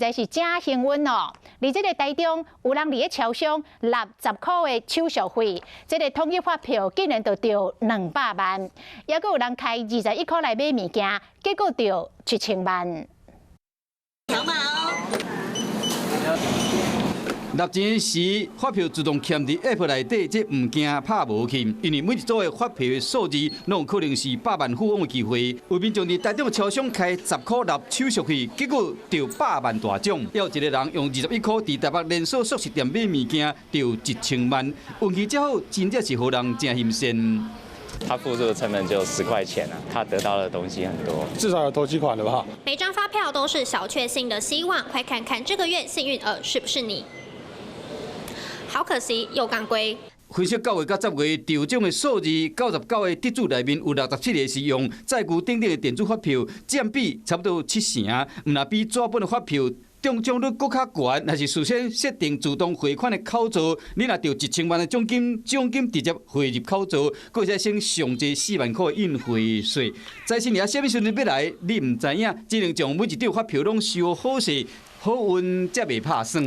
在是誠幸運哦！佇這个台中，有人佇咧超商納10箍的手續費，這个統一發票竟然就著200萬，猶閣有人開21箍來買物件，結果著1000萬。條碼哦。納錢時，發票自動嵌佇 App 內底，這毋驚拍無去，因為每一組的發票的數字，攏有可能是百萬富翁的機會。有民眾佇台中超商開十箍納手續費，結果著百萬大獎。猶有一个人用21箍佇台北連鎖速食店買物件，著1000萬。運氣這好，真正是予人誠欣羨。他付出的成本只有10塊錢啊，他得到的東西很多，至少有頭期款了吧？每張發票都是小確幸的希望，快看看這個月幸運兒是不是你？好可惜，又摃龜。分析9月佮10月中獎的數字，99个得主內面有67个是用載具等等的電子發票，佔比差不多七成。毋若比紙本的發票中獎率閣較懸，若是事先設定自動匯款的口座，你若著1000萬的獎金，獎金直接匯入口座，閣會使省上濟4萬箍的印匯稅。財神爺啥物時陣欲來，你毋知影，只能將每一張發票攏收好勢，好運才袂拍算。